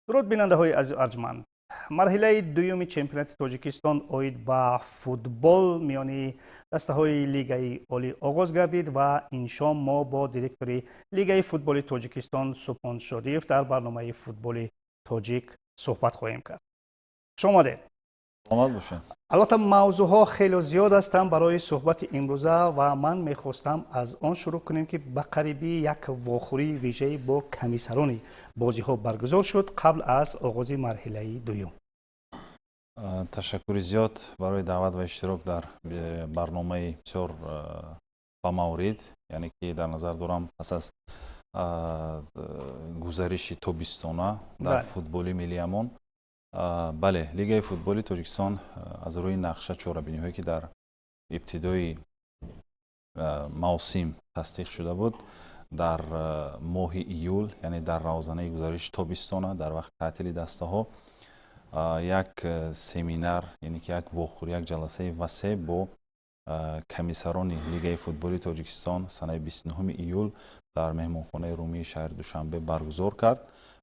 Дуруд, бинандаҳои азизу арҷманд! Марҳилаи дуюми чемпионати Тоҷикистон оид ба футбол миёни дастаҳои Лигаи Олӣ оғоз гардид ва ин шом мо бо директори Лигаи футболи Тоҷикистон Субҳон Шодиев дар барномаи «Футболи тоҷик» суҳбат хоҳем кард. Хуш омадед! Саломат бошед. Албатта, мавзӯъҳо хеле зиёд ҳастанд барои суҳбати имрӯза ва ман мехостам аз он шурӯъ кунем, ки ба қарибӣ як вохӯрии вижаи бо комиссарони бозиҳо баргузор шуд қабл аз оғози марҳилаи дуюм. Ташаккури зиёд барои даъват ва иштирок дар барномаи бисёр бамаврид, яъне ки дар назар дорам, пас аз гузариши тобистона дар футболи миллиамон. Бале, Лигаи футболи Тоҷикистон аз рӯи нақша, чорабиниҳое ки дар ибтидои мавсим тасдиқ шуда буд, дар моҳи июл, яъне дар равзанаи гузариши тобистона, дар вақти таътили дастаҳо, як семинар, яъне ки як вохӯрӣ, як ҷаласаи васеъ бо комиссарони Лигаи футболи Тоҷикистон санаи 29 июл дар меҳмонхонаи Румии шаҳри Душанбе баргузор кард.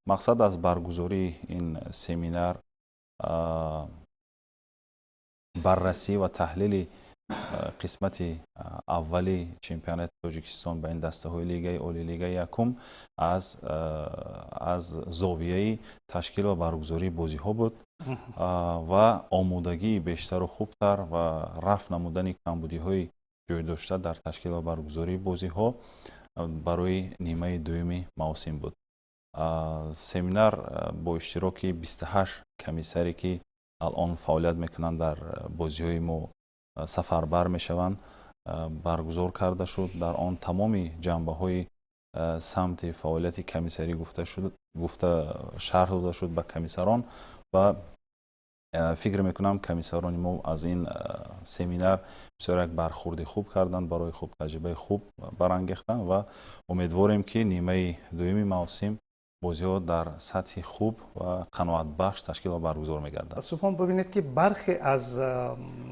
Мақсад аз баргузории ин семинар баррасӣ ва таҳлили қисмати аввали чемпионати Тоҷикистон ба ин дастаҳои Лигаи Олӣ, Лигаи якум аз зовияи ташкил ва баргузории бозиҳо буд ва омодагии бештару хубтар ва рафъ намудани камбудиҳои ҷой дошта дар ташкил ва баргузории бозиҳо барои нимаи дуюми мавсим буд. Семинар бо иштироки 28 комиссаре, ки алон фаъолият мекунанд, дар бозиҳои мо сафарбар мешаванд, баргузор карда шуд. Дар он тамоми ҷанбаҳои самти фаъолияти комиссарӣ гуфта шуд, гуфта шарҳ дода шуд ба комиссарон ва фикр мекунам, комиссарони мо аз ин семинар бисёр як бархурди хуб карданд, барои хуб таҷрибаи хуб барангехтанд ва умедворем, ки нимаи дуюми мавсим бозиҳо дар сатҳи хуб ва қаноатбахш ташкил ва баргузор мегарданд. Субҳон, бибинед, ки бархе аз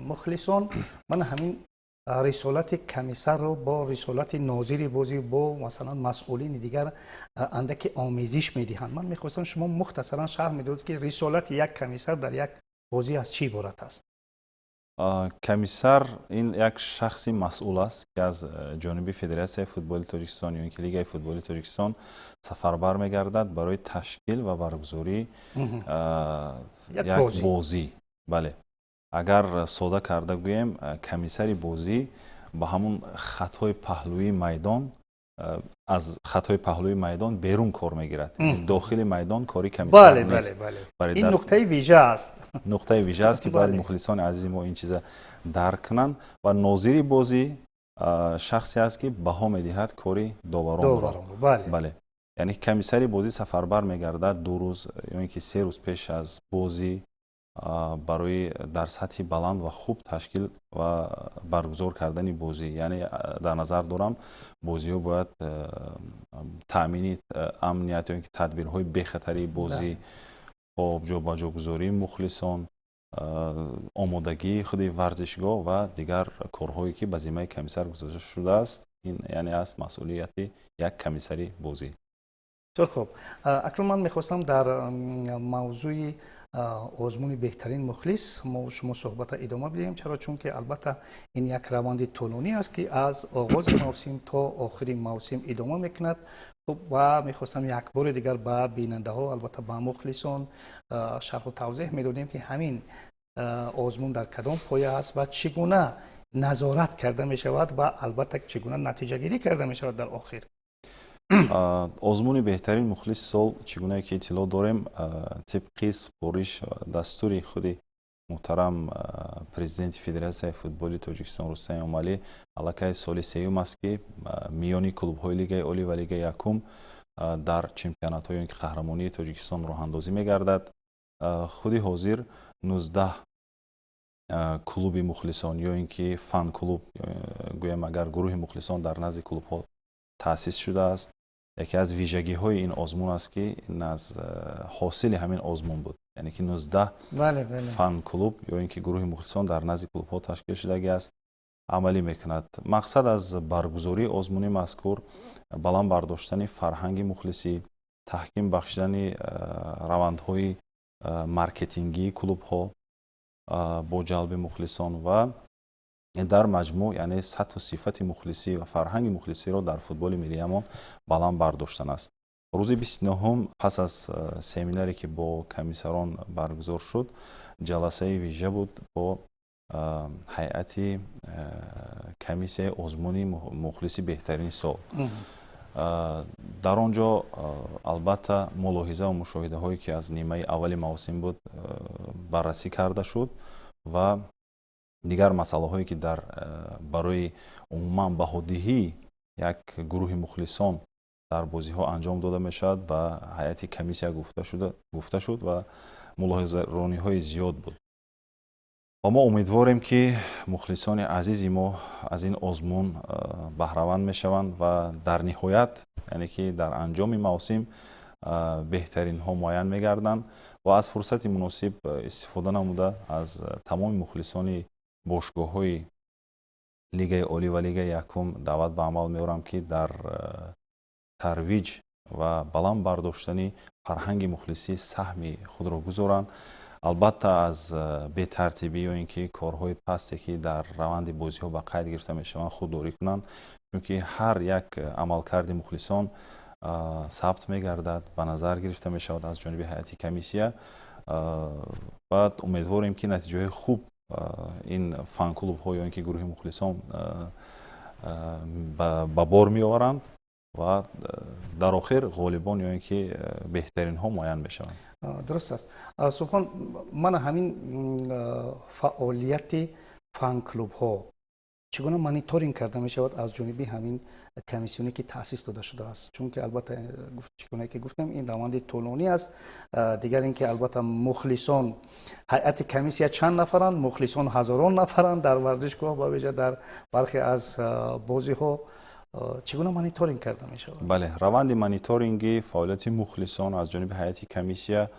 мухлисон ман ҳамин рисолати комиссарро бо рисолати нозири бозӣ, бо масалан масъулини дигар андаке омезиш медиҳанд. Ман мехостам, шумо мухтасаран шарҳ медодед, ки рисолати як комиссар дар як бозӣ аз чӣ иборат аст. Комиссар ин як шахси масъул аст, ки аз ҷониби Федератсияи футболи Тоҷикистон ё ин ки Лигаи футболи Тоҷикистон сафарбар мегардад барои ташкил ва баргузории як бозӣ. Бале, агар сода карда гӯем, комиссари бозӣ ба ҳамун хатҳои паҳлӯии майдон, аз хатҳои паҳлӯи майдон берун кор мегирад. Дохили майдон кори комиссар нест. Ин нуқтаи вижа аст. Нуқтаи вижа аст, ки бояд мухлисони азизи мо ин чиза дарк кунанд. Ва нозири бозӣ шахсе аст, ки баҳо медиҳад кори доваронро. Бале, яъне комиссари бозӣ сафарбар мегардад 2 рӯз ё ин ки 3 рӯз пеш аз бозӣ барои дар сатҳи баланд ва хуб ташкил ва баргузор кардани бозӣ. Яъне дар назар дорам, бозиҳо бояд таъмини амният ё ин ки тадбирҳои бехатарии бозӣ, хоб, ҷобаҷогузории мухлисон, омодагии худи варзишгоҳ ва дигар корҳое, ки ба зиммаи комиссар гузошта шудааст. Ин яъне аст масъулияти як комиссари бозӣ. Бисёр хуб. Акнун ман мехостам дар мавзӯи озмуни «Беҳтарин мухлис» мо шумо суҳбата идома бидиҳем. Чаро? Чунки албатта ин як раванди тӯлонӣ аст, ки аз оғози мавсим то охири мавсим идома мекунад. Хуб, ва мехостам як бори дигар ба бинандаҳо, албатта ба мухлисон шарҳу тавзеҳ медодем, ки ҳамин озмун дар кадом поя аст ва чӣ гуна назорат карда мешавад ва албатта чӣ гуна натиҷагирӣ карда мешавад дар охир. Озмуни «Беҳтарин мухлиси сол», чӣ гунае ки иттилоъ дорем, тибқи супориш, дастури худи муҳтарам президенти Федератсияи футболи Тоҷикистон Рустам Эмомалӣ, аллакай соли сеюм аст, ки миёни клубҳои Лигаи Олӣ ва Лигаи якум дар чемпионатҳо ё ин ки қаҳрамонии Тоҷикистон роҳандозӣ мегардад. Худи ҳозир 19 клуби мухлисон ё ин ки фан-клуб гӯям агар, гурӯҳи мухлисон дар назди клубҳо таъсис шудааст. Яке аз вижагиҳои ин озмун аст, ки ин аз ҳосили ҳамин озмун буд, яъне ки 19 фан-клуб ё ин ки гурӯҳи мухлисон дар назди клубҳо ташкил шудагӣ аст, амалӣ мекунад. Мақсад аз баргузории озмуни мазкур баланд бардоштани фарҳанги мухлисӣ. Таҳким бахшидани равандҳои маркетингии клубҳо бо ҷалби мухлисон ва дар маҷмӯъ, яъне сатҳу сифати мухлисӣ ва фарҳанги мухлисиро дар футболи миллиямон баланд бардоштан аст. Рӯзи 29-ум, пас аз семинаре, ки бо комиссарон баргузор шуд, ҷаласаи вижа буд бо ҳайати комиссияи озмуни мухлиси беҳтарини сол. Дар он ҷо, албатта, мулоҳиза ва мушоҳидаҳое, ки аз нимаи аввали мавсим буд, баррасӣ карда шуд ва дигар масъалаҳое, ки дар барои умуман баҳодиҳии як гурӯҳи мухлисон дар бозиҳо анҷом дода мешавад, ба ҳайати комиссия гуфта шуд ва мулоҳизарониҳои зиёд буд. Ва мо умедворем, ки мухлисони азизи мо аз ин озмун баҳраванд мешаванд ва дар ниҳоят, яъне ки дар анҷоми мавсим, беҳтаринҳо муайян мегарданд. Ва аз фурсати муносиб истифода намуда, аз тамоми мухлисони бошгоҳҳои Лигаи Олӣ ва Лигаи Якум даъват ба амал меорам, ки дар тарвиҷ ва баланд бардоштани фарҳанги мухлисӣ саҳми худро гузоранд. Албатта, аз бетартибӣ ё ин ки корҳои пасте, ки дар раванди бозиҳо ба қайд гирифта мешаванд, худдорӣ кунанд, чунки ҳар як амалкарди мухлисон сабт мегардад, ба назар гирифта мешавад аз ҷониби ҳайати комиссия. Ва умедворем, ки натиҷаҳои хуб ин фан-клубҳо ё ин ки гурӯҳи мухлисон ба бор меоваранд ва дар охир ғолибон ё ин ки беҳтаринҳо муайян мешаванд. Дуруст аст, Субҳон. Мана ҳамин фаъолияти фан-клубҳо чӣ гуна мониторинг карда мешавад аз ҷониби ҳамин комиссионе, ки таъсис дода шудааст? Чунки, албатта, чӣ гуна ки гуфтем, ин раванди тӯлонӣ аст. Дигар ин ки, албатта, мухлисон, ҳайати комиссия чанд нафаранд, мухлисон ҳазорон нафаранд дар варзишгоҳ, ба вижа дар бархе аз бозиҳо. Чӣ гуна мониторинг карда мешавад? Бале, раванди мониторинги фаъолияти мухлисон аз ҷониби ҳайати комиссия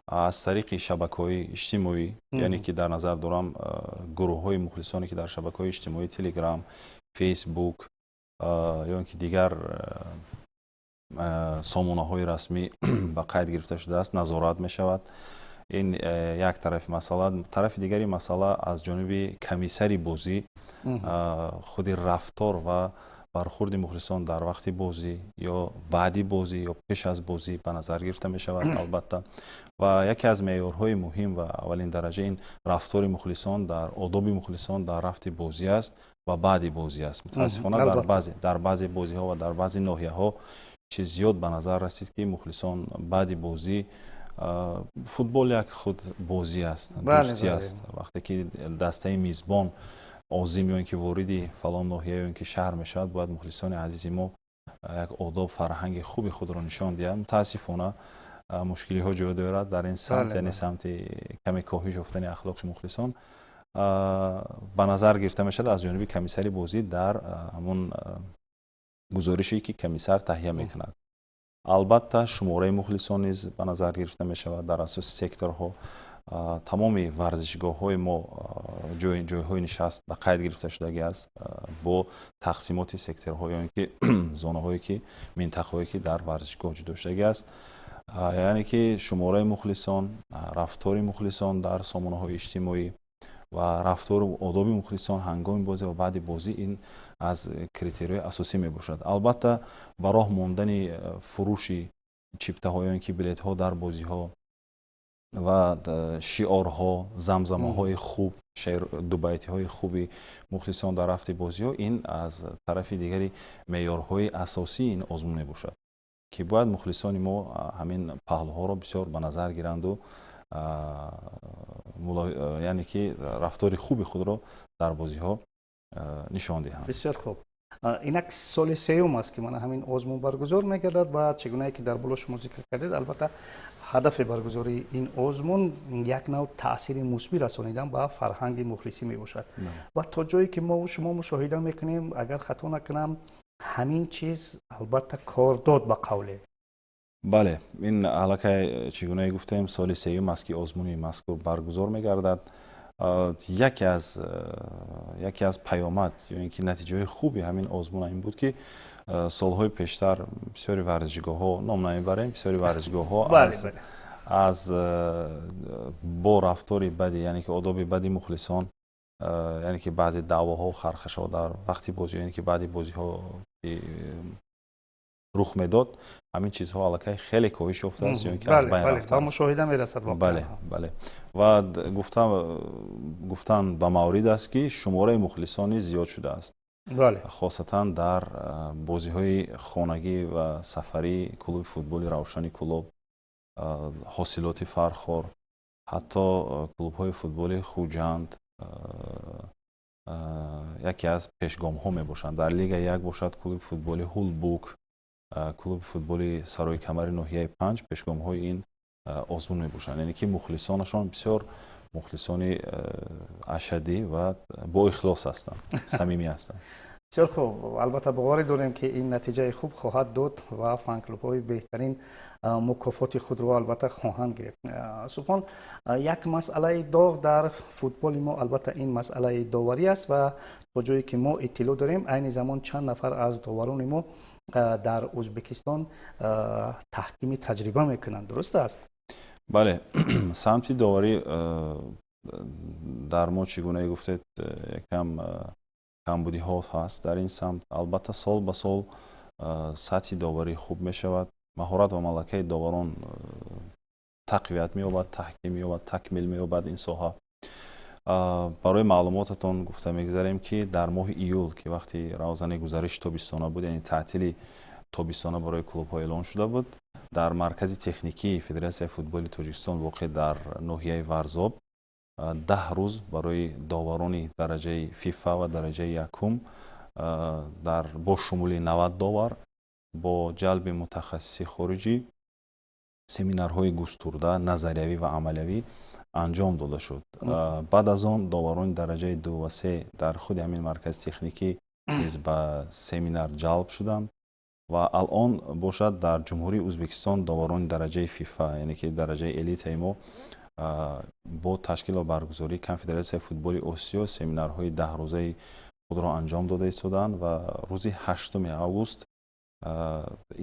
аз тариқи шабакаҳои иҷтимоӣ, яъне ки дар назар дорам гурӯҳҳои мухлисоне, ки дар шабакаҳои иҷтимоӣ, Телеграм, Фейсбук ё ин ки дигар сомонаҳои расмӣ ба қайд гирифта шудааст, назорат мешавад. Ин як тарафи масъала. Тарафи дигари масъала, аз ҷониби комиссари бозӣ худи рафтор ва бархурди мухлисон дар вақти бозӣ ё баъди бозӣ ё пеш аз бозӣ ба назар гирифта мешавад, албатта. Ва яке аз меъёрҳои муҳим ва аввалин дараҷа ин рафтори мухлисон дар одоби мухлисон дар рафти бозӣ аст ва баъди бозӣ аст. Мутаассифона, дар баъзе бозиҳо ва дар баъзе ноҳияҳо чиз зиёд ба назар расид, ки мухлисон баъди бозӣ, футбол як худ бозӣ аст, дӯстӣ аст. Вақте ки дастаи мизбон озим ё ин ки вориди фалон ноҳия ё ин ки шаҳр мешавад, бояд мухлисони азизи мо як одоб, фарҳанги хуби худро нишон диҳанд. Мутаассифона, мушкилиҳо ҷой дорад дар ин самт, яъне самти каме коҳиш ёфтани ахлоқи мухлисон ба назар гирифта мешавад аз ҷониби комиссари бозӣ дар ҳамон гузорише, ки комиссар таҳия мекунад. Албатта, шумораи мухлисон низ ба назар гирифта мешавад дар асоси секторҳо. Тамоми варзишгоҳҳои мо ҷойҳои нишаст ба қайд гирифта шудагӣ аст бо тақсимоти секторҳо ё ин ки зонаҳое, ки минтақаҳое, ки дар варзишгоҳ ҷудо шудагӣ аст. Яъне ки шумораи мухлисон, рафтори мухлисон дар сомонаҳои иҷтимоӣ ва рафтору одоби мухлисон ҳангоми бозӣ ва баъди бозӣ ин аз критерияҳои асосӣ мебошад. Албатта, ба роҳ мондани фурӯши чиптаҳо ё ин ки билетҳо дар бозиҳо ва шиорҳо, замзамаҳои хуб, дубайтиҳои хуби мухлисон дар рафти бозиҳо ин аз тарафи дигари меъёрҳои асосии ин озмун мебошад, ки бояд мухлисони мо ҳамин паҳлӯҳоро бисёр ба назар гиранду, яъне ки рафтори хуби худро дар бозиҳо нишон диҳанд. Бисёр хуб. Инак соли сеюм аст, ки мана ҳамин озмун баргузор мегардад ва чӣ гунае ки дар боло шумо зикр кардед, албатта, ҳадафи баргузории ин озмун як нав таъсири мусбӣ расонидан ба фарҳанги мухлисӣ мебошад. Ва то ҷое ки мо шумо мушоҳида мекунем, агар хато накунам, ҳамин чиз, албатта, кор дод, ба қавле. Бале, ин аллакай, чӣ гунае гуфтем, соли сеюм аст, ки озмуни мазкур баргузор мегардад. Яке аз паёмад ё ин ки натиҷаҳои хуби ҳамин озмун ин буд, ки Солҳои пештар бисёри варзишгоҳҳо, ном намебарем, бисёри варзишгоҳҳо аз бо рафтори бади, яъне ки одоби бади мухлисон, яъне ки баъзе даъвоҳо, хархашаҳо дар вақти бозӣ, яъне ки баъди бозиҳо рух медод, ҳамин чизҳо аллакай хеле коҳиш ёфтааст ё ин ки аз байн рафтааст. Мушоҳида мерасад. Бале, ва гуфтан ба маврид аст, ки шумораи мухлисон низ зиёд шудааст, хосатан дар бозиҳои хонагӣ ва сафарии клуби футболи Равшани Кӯлоб, Ҳосилоти Фархор, ҳатто клубҳои футболи Хуҷанд яке аз пешгомҳо мебошанд. Дар Лига як бошад, клуби футболи Ҳулбук, клуби футболи Сарои Камари ноҳияи Панҷ пешгомҳои ин озмун мебошанд, яъне ки мухлисонашон бисёр мухлисони ашаддӣ ва боихлос ҳастанд, самимӣ ҳастанд. Бисёр хуб. Албатта, боварӣ дорем, ки ин натиҷаи хуб хоҳад дод ва фанклубҳои беҳтарин мукофоти худро албатта хоҳанд гирифт. Субҳон, як масъалаи доғ дар футболи мо албатта ин масъалаи доварӣ аст ва то ҷое ки мо иттилоъ дорем, айни замон чанд нафар аз доварони мо дар Ӯзбекистон таҳкими таҷриба мекунанд, дуруст аст? Бале, самти доварӣ дар мо, чӣ гунае гуфтед, якам камбудиҳо ҳаст дар ин самт. Албатта, сол ба сол сатҳи доварӣ хуб мешавад, маҳорат ва малакаи доварон тақвият меёбад, таҳким меёбад, такмил меёбад ин соҳа. Барои маълумотатон гуфта мегузарем, ки дар моҳи июл, ки вақти равзани гузариши тобистона буд, яъне таътили тобистона барои клубҳо эълон шуда буд, дар маркази техникии Федератсияи футболи Тоҷикистон, воқеъ дар ноҳияи Варзоб, 10 рӯз барои доварони дараҷаи ФИФА ва дараҷаи якум дар бо шумули 90 довар, бо ҷалби мутахассиси хориҷӣ семинарҳои густурда, назариявӣ ва амалиявӣ анҷом дода шуд. Баъд аз он доварони дараҷаи ду ва се дар худи ҳамин маркази техникӣ низ ба семинар ҷалб шуданд ва алон бошад, дар Ҷумҳурии Ӯзбекистон доварони дараҷаи ФИФА, яъне ки дараҷаи элитаи мо, бо ташкил ва баргузории Конфедератсияи футболи Осиё семинарҳои 10-рӯзаи худро анҷом дода истодаанд ва рӯзи 8 август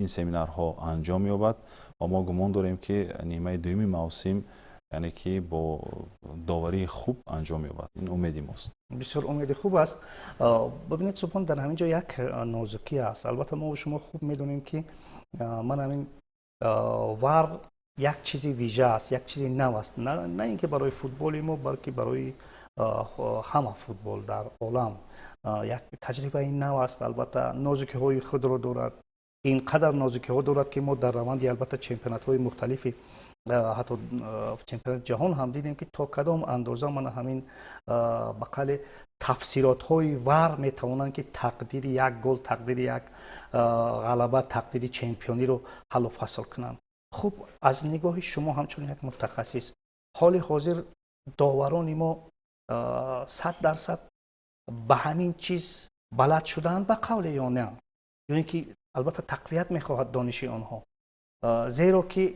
ин семинарҳо анҷом меёбад ва мо гумон дорем, ки нимаи дуюми мавсим, яъне ки бо доварии хуб анҷом меёбад. Ин умеди мост. Бисёр умеди хуб аст. Бибинед, Субҳон, дар ҳамин ҷо як нозукӣ аст. Албатта, мо шумо хуб медонем, ки ман ҳамин ВАР як чизи вижа аст, як чизи нав аст, на ин ки барои футболи мо, балки барои ҳама футбол дар олам як таҷрибаи нав аст. Албатта, нозукиҳои худро дорад, ин қадар нозукиҳо дорад, ки мо дар раванди албатта чемпионатҳои мухталифи, ҳатто чемпионати ҷаҳон ҳам дидем, ки то кадом андоза мана ҳамин ба қавли тафсиротҳои ВАР метавонанд, ки тақдири як гол, тақдири як ғалаба, тақдири чемпиониро ҳаллу фасл кунанд. Хуб, аз нигоҳи шумо ҳамчун як мутахассис, ҳоли ҳозир доварони мо 100% ба ҳамин чиз балад шудаанд ба қавле ё не, ё ин ки албатта тақвият мехоҳад дониши онҳо? Зеро ки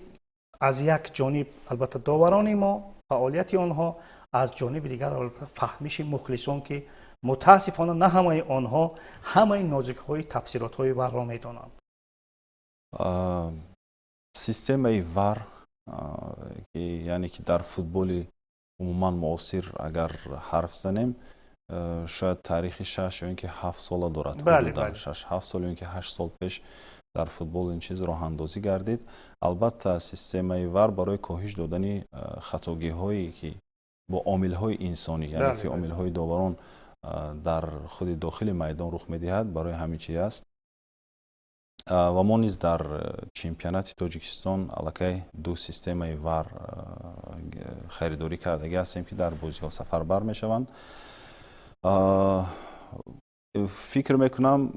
аз як ҷониб албатта доварони мо, фаъолияти онҳо, аз ҷониби дигар фаҳмиши мухлисон, ки мутаассифона на ҳамаи онҳо ҳамаи нозукиҳои тафсиротҳои ВАРро медонанд. Системаи ВАР, яъне ки дар футболи умуман муосир агар ҳарф занем, шояд таърихи 6 ё ин ки 7 сола дорад. 6-7 сол ё ин ки 8 сол пеш дар футбол ин чиз роҳандозӣ гардид. Албатта, системаи ВАР барои коҳиш додани хатогиҳое, ки бо омилҳои инсонӣ, яъне ки омилҳои доварон дар худи дохили майдон рух медиҳад, барои ҳамин чиз аст. Ва мо низ дар чемпионати Тоҷикистон аллакай ду системаи ВАР харидорӣ кардагӣ ҳастем, ки дар бозиҳо сафарбар мешаванд. Фикр мекунам,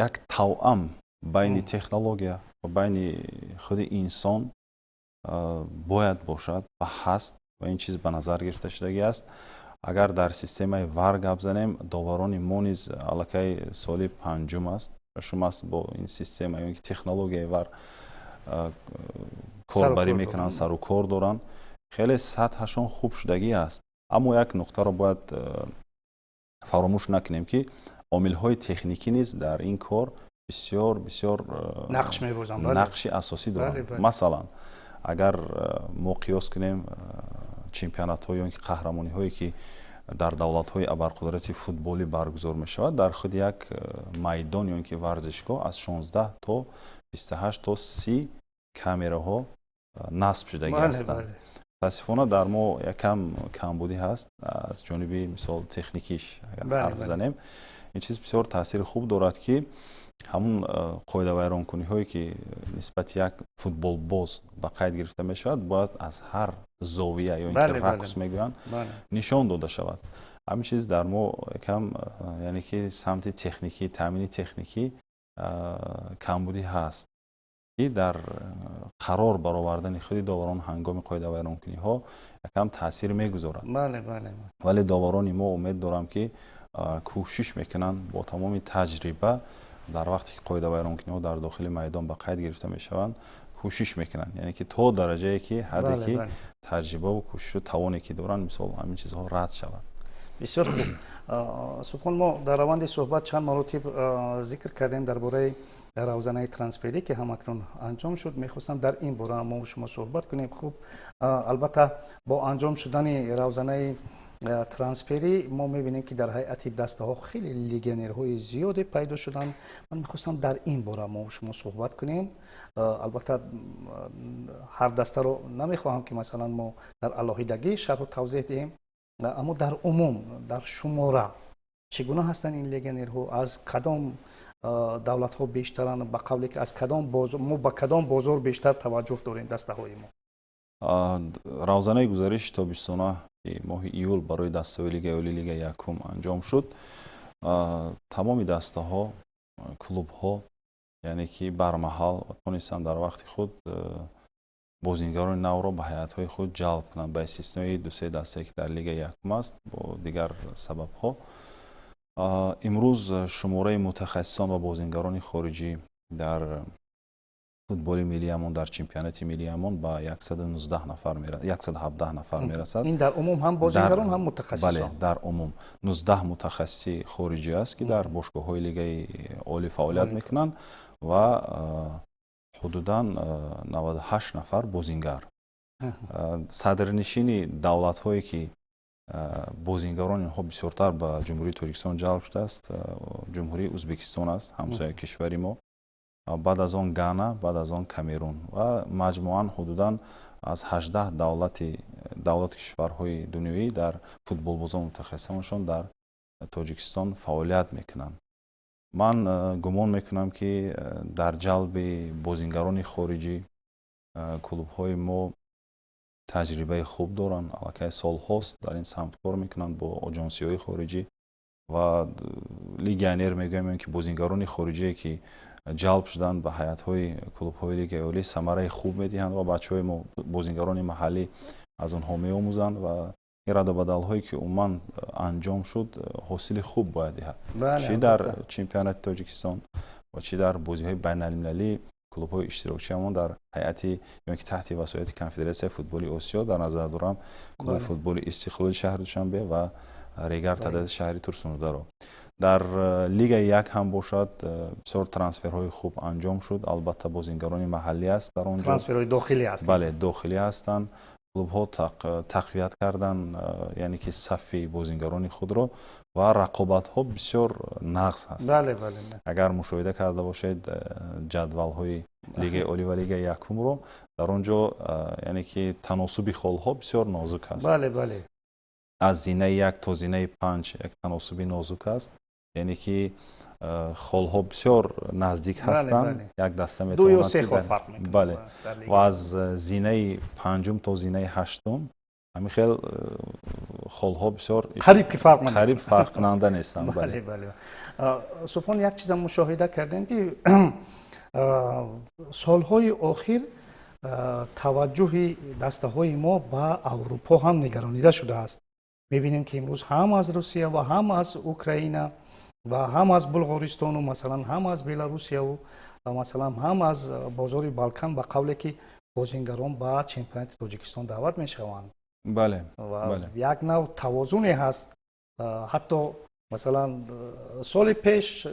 як тавъам байни технология ва байни худи инсон бояд бошад ва ҳаст ва ин чиз ба назар гирифта шудагӣ аст. Агар дар системаи ВАР гап занем, доварони мо низ аллакай соли панҷум аст, шашум аст, бо ин система ё ин ки технологияи ВАР корбарӣ мекунанд, сару кор доранд, хеле сатҳашон хуб шудагӣ аст. Аммо як нуқтаро бояд фаромӯш накунем, ки омилҳои техникӣ низ дар ин кор Бисёр бисёр нақш мебозанд. Нақши асосӣ доранд. Масалан, агар мо қиёс кунем чемпионатҳо ё ин ки қаҳрамониҳое, ки дар давлатҳои абарқудрати футболӣ баргузор мешавад, дар худи як майдон ё ин ки варзишгоҳ аз 16 то 28 то 30 камераҳо насб шудагӣ ҳастанд. Мутаассифона, дар мо якам камбудӣ ҳаст аз ҷониби, мисол, техникиш агар ҳарф занем. Ин чиз бисёр таъсири хуб дорад, ки ҳамун қоидавайронкуниҳое, ки нисбати як футболбоз ба қайд гирифта мешавад, бояд аз ҳар зовия ё ин ки ракурс мегӯянд, нишон дода шавад. Ҳамин чиз дар мо якам, яъне ки самти техникӣ, таъмини техникӣ камбудӣ ҳаст, ки дар қарор баровардани худи доварон ҳангоми қоидавайронкуниҳо якам таъсир мегузорад. Вале доварони мо, умед дорам, ки кӯшиш мекунанд бо тамоми таҷриба, дар вақте ки қоидавайронкуниҳо дар дохили майдон ба қайд гирифта мешаванд, кӯшиш мекунанд, яъне ки то дараҷае ки ҳадде ки таҷрибаву кӯшишу тавоне ки доранд, мисол, ҳамин чизҳо рад шавад. Бисёр хуб, Субҳон. Мо дар раванди суҳбат чанд маротиб зикр кардем дар бораи равзанаи трансферӣ, ки ҳамакнун анҷом шуд. Мехостам дар ин бора мо шумо суҳбат кунем. Хуб, албатта, бо анҷом шудани равзанаи трансферӣ мо мебинем, ки дар ҳайати дастаҳо хеле легионерҳои зиёде пайдо шуданд. Ман мехостам дар ин бора мо шумо суҳбат кунем. Албатта, ҳар дастаро намехоҳам, ки масалан мо дар алоҳидагӣ шарҳу тавзеҳ диҳем, аммо дар умум, дар шумора чӣ гуна ҳастанд ин легионерҳо, аз кадом давлатҳо бештаранд, ба қавле ки аз кадом мо ба кадом бозор бештар таваҷҷӯҳ дорем, дастаҳои мо? Равзанаи гузариши тобистона, ки моҳи июл барои дастаҳои Лигаи Олии Лигаи якум анҷом шуд, тамоми дастаҳо, клубҳо, яъне ки бармаҳал тонистанд дар вақти худ бозингарони навро ба ҳайатҳои худ ҷалб кунанд, ба истиснои дусе дастае, ки дар Лигаи якум аст, бо дигар сабабҳо. Имрӯз шумораи мутахассисон ва бозингарони хориҷӣ дар футболи миллиамон, дар чемпионати миллиамон ба 119 нафар, 117 нафар мерасад. Ин дар умум, ҳам бозингарон, ҳам мутахассисон? Бале, дар умум 19 мутахассиси хориҷӣ аст, ки дар бошгоҳҳои Лигаи Олӣ фаъолият мекунанд, ва ҳудудан 98 нафар бозингар. Садрнишини давлатҳое, ки бозингарони инҳо бисёртар ба Ҷумҳурии Тоҷикистон ҷалб шудааст, Ҷумҳурии Ӯзбекистон аст, ҳамсояи кишвари мо, баъд аз он Гана, баъд аз он Камерун, ва маҷмӯан ҳудудан аз 18 давлати давлату кишварҳои дунёӣ дар футболбозон, мутахассисонашон дар Тоҷикистон фаъолият мекунанд. Ман гумон мекунам, ки дар ҷалби бозингарони хориҷӣ клубҳои мо таҷрибаи хуб доранд, аллакай солҳост дар ин самт кор мекунанд бо оҷонсиҳои хориҷӣ. Ва легионер мегӯем, ки бозингарони хориҷие, ки ҷалб шуданд ба ҳайатҳои клубҳои Лигаи Олӣ, самараи хуб медиҳанд ва бачаҳои мо, бозингарони маҳаллӣ, аз онҳо меомӯзанд, ва ин радубадалҳое, ки умуман анҷом шуд, ҳосили хуб бояд диҳад, чӣ дар чемпионати Тоҷикистон ва чӣ дар бозиҳои байналмилалӣ. Клубҳои иштирокчиамон дар ҳайати ё ки таҳти васояти Конфедератсияи футболи Осиё, дар назар дорам клуби футболи «Истиқлоли» шаҳри Душанбе ва «Регар Тадази» шаҳри Турсунзодаро. Дар Лигаи як ҳам бошад, бисёр трансферҳои хуб анҷом шуд. Албатта, бозингарони маҳаллӣ аст дар он ҷо. Трансферҳои дохилӣ ҳастанд. Бале, дохилӣ ҳастанд. Клубҳо тақвият карданд, яъне ки сафи бозингарони худро, ва рақобатҳо бисёр нағз ҳаст. Агар мушоҳида карда бошед ҷадвалҳои Лигаи Олӣ ва Лигаи якумро, дар он ҷо, яъне ки таносуби холҳо бисёр нозук аст. бале бале Аз зинаи як то зинаи панҷ як таносуби нозук аст, яъне ки холҳо бисёр наздик ҳастанд, як даста метавонад. Бале, ва аз зинаи панҷум то зинаи ҳаштум ҳамин хел холҳо бисёр қариб ки фарқ қариб фарқкунанда нестанд. Бале, Субҳон, як чизам мушоҳида кардем, ки солҳои охир таваҷҷӯҳи дастаҳои мо ба Аврупо ҳам нигаронида шудааст. Мебинем, ки имрӯз ҳам аз Русия ва ҳам аз Украина ва ҳам аз Булғористону, масалан, ҳам аз Беларусияву, масалан, ҳам аз бозори Балкан, ба қавле ки бозингарон ба чемпионати Тоҷикистон даъват мешаванд. Ва як нав тавозуне ҳаст, ҳатто. Масалан, соли пеш,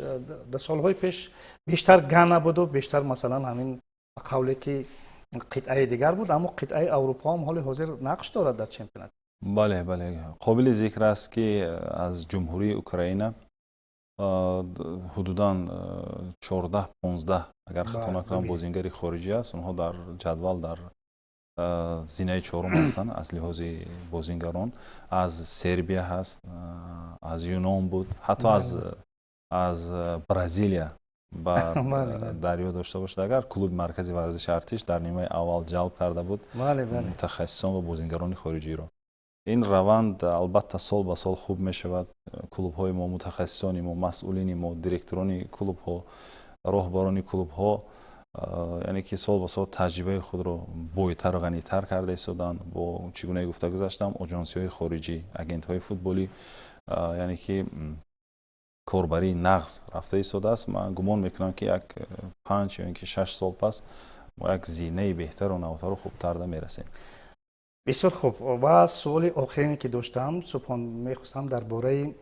солҳои пеш бештар Гана буду, бештар, масалан, ҳамин ба қавле ки қитъаи дигар буд, аммо қитъаи Аврупо ҳам ҳоли ҳозир нақш дорад дар чемпионат. Бале, қобили зикр аст, ки аз Ҷумҳурии Украина ҳудудан 14-15, агар хато накунам, бозингари хориҷӣ аст. Онҳо дар ҷадвал дар зинаи чорум ҳастанд аз лиҳози бозингарон. Аз Сербия ҳаст, аз Юнон буд, ҳатто аз Бразилия. Ба дарё дошта бошад, агар клуби маркази варзиши Артиш дар нимаи аввал ҷалб карда буд мутахассисон ва бозингарони хориҷиро. Ин раванд, албатта, сол ба сол хуб мешавад. Клубҳои мо, мутахассисони мо, масъулини мо, директорони клубҳо, роҳбарони клубҳо, яъне ки сол ба сол таҷрибаи худро бойтару ғанитар карда истоданд. Бо чӣ гунае гуфта гузаштам, оҷонсиҳои хориҷӣ, агентҳои футболӣ, яъне ки корбарии нағз рафта истодааст. Ман гумон мекунам, ки як 5 ё ин ки 6 сол пас мо як зинаи беҳтару навтару хубтарда мерасем. Бисёр хуб. Ва суоли охирине, ки доштам, Субҳон, мехостам дар бораи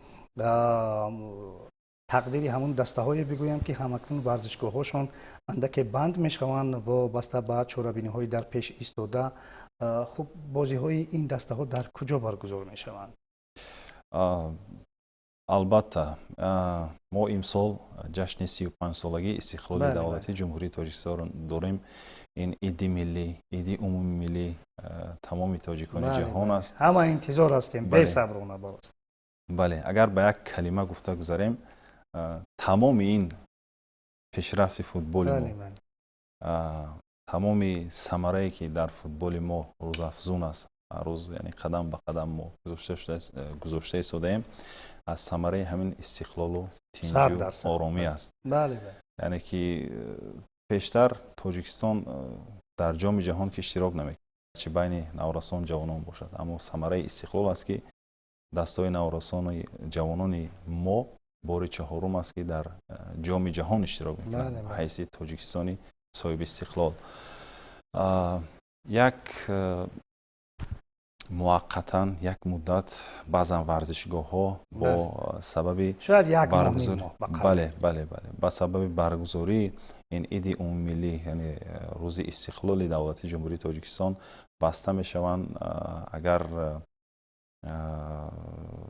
тақдири ҳамун дастаҳое бигӯям, ки ҳамакнун варзишгоҳҳошон андаке банд мешаванд вобаста ба чорабиниҳои дар пеш истода. Хуб, бозиҳои ин дастаҳо дар куҷо баргузор мешаванд? Албатта, мо имсол ҷашни 35-солагии истиқлоли давлатии Ҷумҳурии Тоҷикистон дорем. Ин иди миллӣ, иди умумимиллӣ тамоми тоҷикони ҷаҳон аст. Ҳама интизор ҳастем бесаброна боз. Бале, агар ба як калима гуфта гузарем, тамоми ин пешрафти футболи мо, тамоми самарае, ки дар футболи мо рӯзафзун аст, ҳар рӯз, яъне қадам ба қадам мо гузошта истодаем, аз самараи ҳамин истиқлолу тинҷу оромӣ аст. Яъне ки пештар Тоҷикистон дар Ҷоми Ҷаҳон ки иштирок намекард, чи байни наврасон, ҷавонон бошад, аммо самараи истиқлол аст, ки дастаҳои наврасони ҷавонони мо бори чаҳорум аст, ки дар Ҷоми Ҷаҳон иштирок мекунанд ба ҳайси Тоҷикистони соҳиби истиқлол. Як муваққатан, як муддат баъзан варзишгоҳҳо бо сабаби бале, ба сабаби баргузории ин иди умумимиллӣ, яъне рӯзи истиқлоли давлатии Ҷумҳурии Тоҷикистон, баста мешаванд. Агар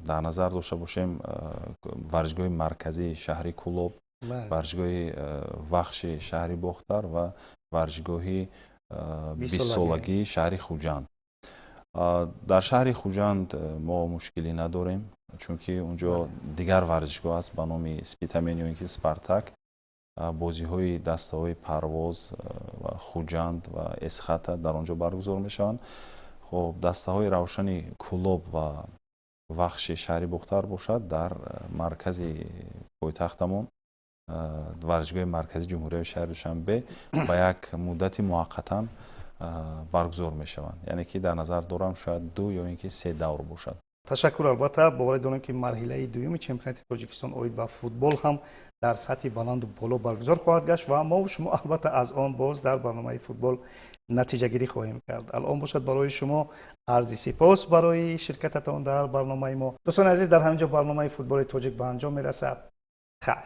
дар назар дошта бошем, варзишгоҳи марказии шаҳри Кӯлоб, варзишгоҳи Вахши шаҳри Бохтар ва варзишгоҳи 20-солагии шаҳри Хуҷанд. Дар шаҳри Хуҷанд мо мушкилӣ надорем, чунки унҷо дигар варзишгоҳ аст ба номи Спитамен ё ин ки Спартак. Бозиҳои дастаҳои Парвоз ва Хуҷанд ва Эсхата дар он ҷо баргузор мешаванд. Хоб, дастаҳои Равшани Кӯлоб ва Вахши шаҳри Бохтар бошад, дар маркази пойтахтамон, варзишгоҳи марказии ҷумҳуриявии шаҳри Душанбе, ба як муддати муваққатан баргузор мешаванд. Яъне ки дар назар дорам, шояд ду ё ин ки се давр бошад. Ташаккур. Албатта, боварӣ дорем, ки марҳилаи дуюми чемпионати Тоҷикистон оид ба футбол ҳам дар сатҳи баланду боло баргузор хоҳад гашт ва мову шумо, албатта, аз он боз дар барномаи футбол натиҷагирӣ хоҳем кард. Алон бошад, барои шумо арзи сипос барои ширкататон дар барномаи мо. Дӯстони азиз, дар ҳамин ҷо барномаи «Футболи тоҷик» ба анҷом мерасад. Хайр.